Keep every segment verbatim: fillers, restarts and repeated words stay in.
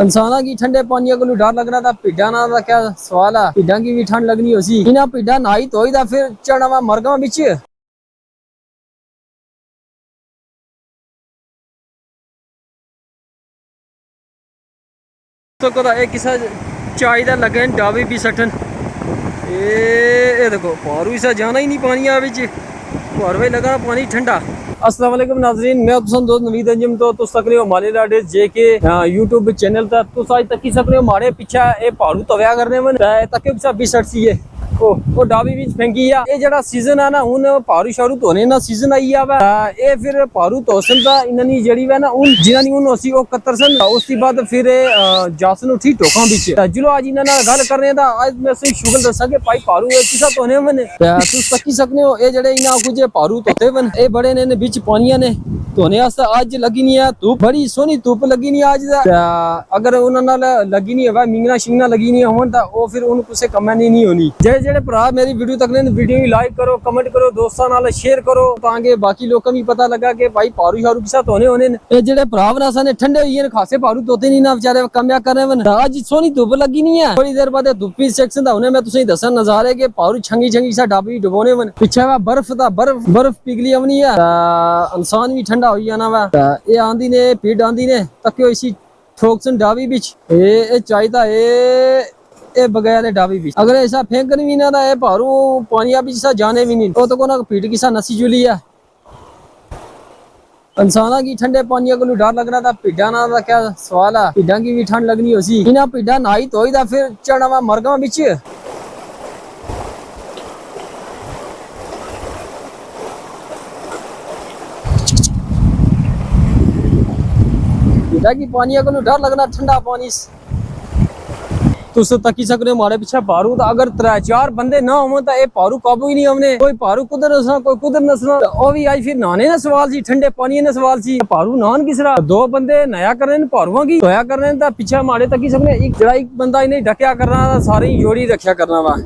انساناں کی ٹھنڈے پانیاں کولوں ڈر لگنا تھا، بھیڈاں نا تھا کیا سوال ہے؟ بھیڈاں کی وی ٹھنڈ لگنی ہوسی، انہاں بھیڈاں نہائی دھوئی دا فر چڑھنا وا مرگاں بچ۔ تو کدا ایک کسا چائی دا لگے ہیں ڈابی بی سٹن۔ اے اے دیکھو پارو ایسا جانا ہی نہیں پانی آ وچ۔ پارو ہی لگا پانی ٹھنڈا۔ السلام علیکم ناظرین، میں تساں دوست نوید انجم تو تس تک رہے ہو مالی لاڈے جے کے یوٹیوب چینل تا۔ تس آج تک ہی سک رہے ہو ماڑے پچھا اے پارو تویا کرنے ون تکے کسا بی سٹ سی ہے۔ او او ڈابی وچ پھینکی آ۔ اے جڑا سیزن آ نا ہن پارو شارو دھونے نا سیزن آئی آ وا۔ اے فر پارو دھوسن تا انہاں نی جڑی وے نا ہن جنہاں نی ہن ہوسی او کترسن اس تے بعد فر جاسن اٹھی ٹوکاں بچ۔ جلو آج انہاں نا گل کرنے تا آج میں سہی شغل دساں کہ پائی پارو اے کسا دھونے ہونے۔ تس تکی سکنے ہو اے جڑے انہاں کچھ پارو دھوتے ون اے بڑے نے بچ پانیاں نے دھونے آستا آج لگی نی آ دھوپ بڑی سونی دھوپ لگی نی آج دا۔ اگر انہاں نال لگی نی ہوا مینگنا شنگنا لگی نی ہون تا او فر ان کسے کمے نی نی ہونی۔ جیڑے جیڑے پرا میری ویڈیو تک نے ویڈیو وی لائک کرو کمنٹ کرو دوستاں نال شیئر کرو تاں کہ باقی لوکاں وی پتہ لگا کہ بھائی پارو شارو کسا دھونے ہونے۔ اے جیڑے پرا ون اساں نے ٹھنڈے ہوئی ہیں خاصے پارو دھوتے نی نا بچارے کمیا کرنے ون آج سونی دھوپ لگی نی ہے تھوڑی دیر بعد دھوپ وی سیکسن دا ہونے میں تساں دسن نظارے کہ پارو چھنگی چھنگی سا ڈابی ڈبونے ون پچھے وا برف دا برف برف پگلی ہونی ہے۔ انسان وی ٹھنڈا ہوئی جانا وا۔ اے آندی نے پیڈ آندی نے تکیو اسی ٹھوکسن ڈابی بچ۔ اے اے چاہیتا اے اے بغیر ڈابی بچ اگر ایسا پھینکن وی نہ دا اے پارو پانی آ بچ سا جانے وی نی او تو کونا پیڈ کسا نسی جلی ہے۔ انساناں کی ٹھنڈے پانیاں کولوں ڈر لگنا تھا بھیڈاں نا تھا کیا سوال ہے؟ بھیڈاں کی وی ٹھنڈ لگنی ہوسی انہاں بھیڈاں نہائی دھوئی دا فر چڑھنا وا مرگاں بچ۔ بھیڈاں کی پانیاں کولوں ڈر لگنا ٹھنڈا پانی۔ تساں تکی سکنے ہو ماڑے پچھے پارو تا اگر ترے چار بندے نہ ہون تا اے پارو قابو ہی نہیں آونے۔ کوئی پارو کدھر نسنا کوئی کدھر نسنا او وی آئی فر نہانے نا سوال سی ٹھنڈے پانی نا سوال سی پارو نہان کسرا دو بندے نہایا کرنے پاروواں کی دھویا کرنے تا پچھے ماڑے تکی سکنے ایک جڑا ایک بندہ انہیں ڈکیا کرنا سارے جوڑی رکھیا کرنا وا۔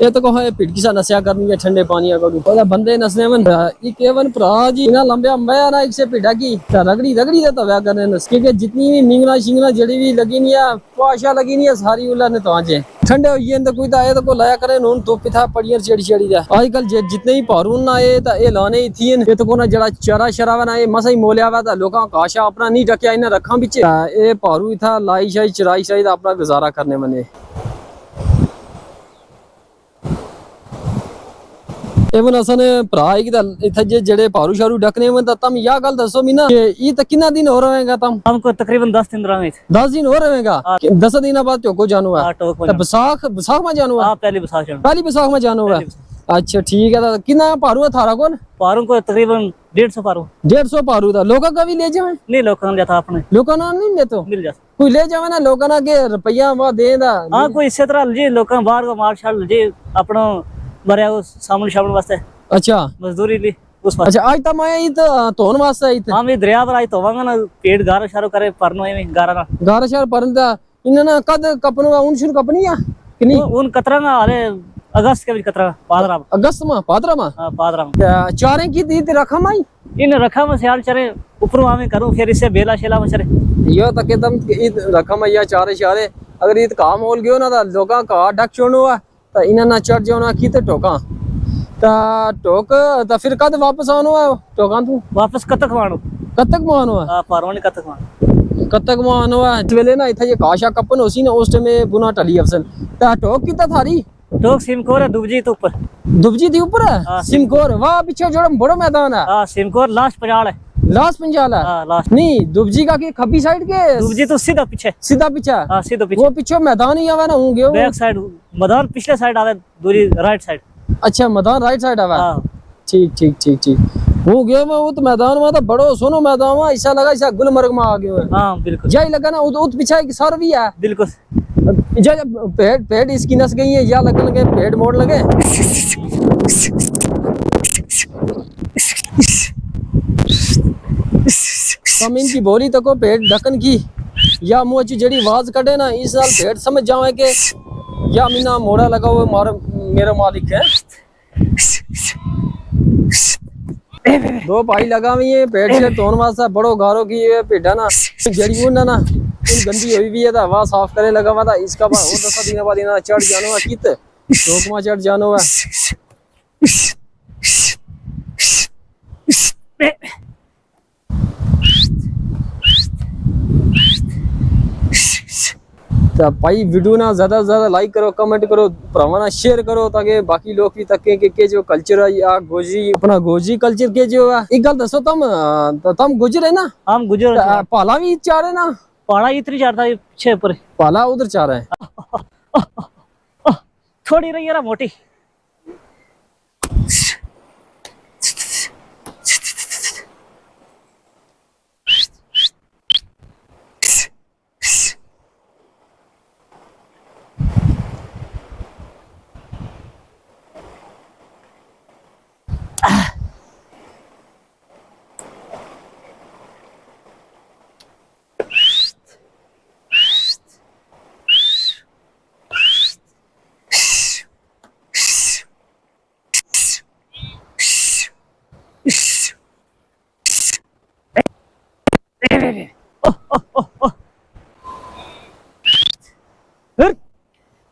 اے تو کہو اے پھٹ کسا نسیا کرنی ہے ٹھنڈے پانی کو بندے نسنے ون۔ ایک ایون پرا جی انہاں لمبیا میا نا ایک سے پھٹا کی رگڑی رگڑی دے تو ویا کرنے نس کیونکہ جتنی بھی مینگنا شینگنا جڑی بھی لگی نہیں ہے پاشا لگی نہیں ہے ساری اللہ نے تو آجے ٹھنڈے ہوئی ہیں تو کوئی تو آئے تو کو لایا کرے نون تو پتھا پڑیاں چیڑی چیڑی دا۔ آج کل جتنے ہی پارون نہ آئے تو اے لانے ہی تھی ہیں اے تو کونا جڑا چرا شرا وا نہ اے مسا ہی مولیا وا تو لوکاں کاشا اپنا نہیں ڈکیا انہاں رکھاں بچے اے پارو ہی تھا لائی شائی چرائی شائی دا اپنا گزارا کرنے منے۔ ایون اساں نے پرا ایک دا اتھا جے جڑے پارو شارو ڈکنے ہوئے تا تم یا گل دسو مینا کہ ای تا کنا دن ہو رہے گا تم؟ ہم کو تقریبا دس دن رہے۔ دس دن ہو رہے گا؟ دس دن بعد چوکو جانو ہے؟ بساخ بساخ ما جانو ہے؟ پہلی بساخ جانو پہلی بساخ ما جانو ہے؟ اچھا ٹھیک ہے تا کنا پارو ہے تھارا کول؟ پارو کو تقریبا ڈیڑھ سو پارو۔ ڈیڑھ سو پارو دا لوکاں کا بھی لے جاویں؟ نہیں لوکاں کا جاتا اپنے لوکاں نا نہیں لے تو مل جاتا۔ کوئی لے جاوے نا لوکاں نا کہ رپیہ وا دے دا۔ ہاں کوئی اسے طرح لے جی لوکاں باہر کو مال شال لے جی اپنا بھریا کو سامن شامن واسطے۔ اچھا مزدوری لی اس واسطے۔ اچھا آج تم آیا ایت تون واسطے ایت؟ ہاں میں دریا پر آج تو واں نا پیٹ گارا شارو کرے پرنو ہے میں گارا نا۔ گارا شارو پرن دا انہاں نا کد کپنو ان شن کپنی آ؟ کنی ان کترا نا ارے اگست کے بھی کترا پادرا۔ اگست ما پادرا ما؟ ہاں پادرا ما۔ چاریں کی دی رکھا مائی؟ ان رکھا ما سیال چرے اپروں آویں کروں فیر اسے بیلا شیلا ما چرے۔ یو تکے تم عید رکھا ما یا چارے شارے اگر عید کام ہول گیو نا تا لوکاں کا ڈک چھوڑنو ہے تا انہاں نا چڑھ جاؤ نا کی تے ٹوکاں تا ٹوک تا فیر کد واپس آنو ہے؟ ٹوکاں تو واپس کتک وانو؟ کتک وانو ہے؟ ہاں پارونی کتک وانو۔ کتک وانو ہے اس ویلے نا اتھا یہ کاشا کپن ہو سی نا اس ٹائم بنا ٹلی افسن تا ٹوک کی تا تھاری؟ ٹوک سیمکور ہے دوبجی تو اوپر۔ دوبجی تھی اوپر ہے؟ سیمکور واہ پچھے جوڑا بڑو میدان ہے۔ ہاں سیمکور لاسٹ پنجال ہے۔ لاسٹ پنجال ہے؟ ہاں لاسٹ۔ نہیں دوبجی کا کہ کھبی سائیڈ کے؟ دوبجی تو سیدھا پچھے۔ سیدھا پچھے؟ ہاں سیدھا پچھے۔ وہ پچھے میدان ہی آوے نا ہوں گیو بیک سائیڈ۔ میدان پچھلے سائیڈ آوے دوری رائٹ سائیڈ۔ اچھا میدان رائٹ سائیڈ آوے؟ ہاں۔ ٹھیک ٹھیک ٹھیک ٹھیک۔ ہوں گیو میں ات میدان ما تھا بڑو سونو میدان ما ایسا لگا ایسا گل مرگ ما آ گیو ہے۔ ہاں بالکل۔ جائی لگا نا ات پچھے ایک سر بھی ہے۔ بالکل۔ جا جا پیٹ پیٹ اس کی نس گئی ہے یا لگن لگے پیٹ موڑ لگے۔ تم ان کی بولی تکو پیٹ ڈھکن کی یا منہ چی جڑی واز کڈے نا اس نال پیٹ سمجھ جاؤں ہے کہ یا مینا موڑا لگا ہوئے مارا میرا مالک ہے۔ دو بھائی لگا ہوئی ہیں پیٹ سے تون واسطہ بڑو گارو کی یہ پیٹا نا جڑی ہوں نا نا۔ گندی ہوئی ہوئی ہے، تو ہوا صاف کرنے لگا ہوا تھا۔ اس کا بعد اور دسا دنوں بعد انہاں چڑھ جانو ہے کت، چوک ما چڑھ جانو ہے۔ تو بھائی، ویڈیو نا زیادہ سے زیادہ لائک کرو، کمنٹ کرو، بھراواں نا شیئر کرو، تاکہ باقی لوگ بھی تکیں کہ کے جو کلچر ہے یا گوجری، اپنا گوجری کلچر کے جو ہے۔ ایک گل دسو، تم تم گوجر ہے نا؟ ہم گوجر ہیں۔ پالا بھی چار ہے نا؟ پالا اتنی چارتا ہے، چھ پر۔ پالا ادھر چار ہے۔ تھوڑی رہی ہے نا موٹی۔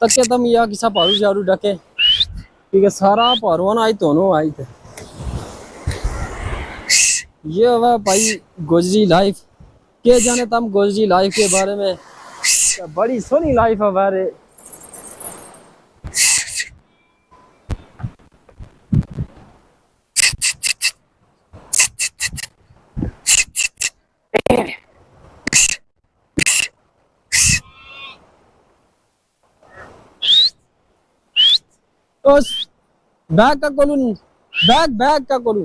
تکے تم یا کسا پارو جارو ڈکے، کیونکہ سارا پارواں آئی تونو آئی تھے۔ یہ ہوا بھائی گوجری لائف۔ کے جانے تم گوجری لائف کے بارے میں؟ بڑی سونی لائف ہے بارے۔ اس بیگ کا کولو نہیں، بیگ بیگ کا کولو۔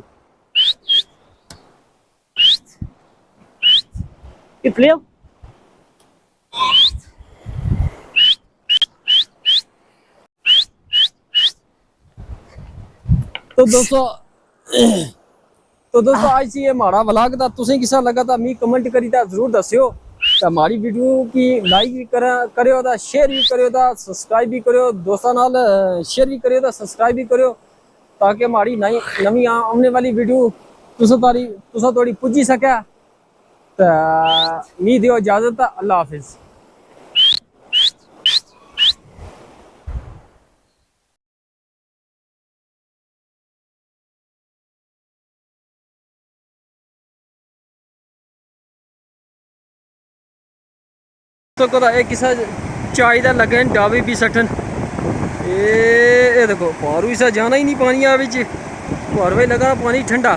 اتنے تو دوستو، تو دوستو، آج سی یہ ماڑا ولاگ تھا، تسیں کسا لگا تھا، می کمنٹ کری تھا، ضرور دسیو۔ تے ماڑی ویڈیو کی لائک بھی کرا کریو تھا، شیئر بھی کریو تھا، سبسکرائب بھی کریو دوستاں نال، شیئر بھی کریو تھا، سبسکرائب بھی کریو، تاکہ ماڑی نئی نوی آنے والی ویڈیو تساں تاڑی تساں تاڑی پجی سکے۔ تے می دیو اجازت تھا، اللہ حافظ۔ تو کدا ایک کسا چاہی دا لگن ڈابی بھی سٹن۔ اے اے دیکھو، پارو ایسا جانا ہی نہیں پانی آ وچ۔ پارو ہی لگا پانی ٹھنڈا۔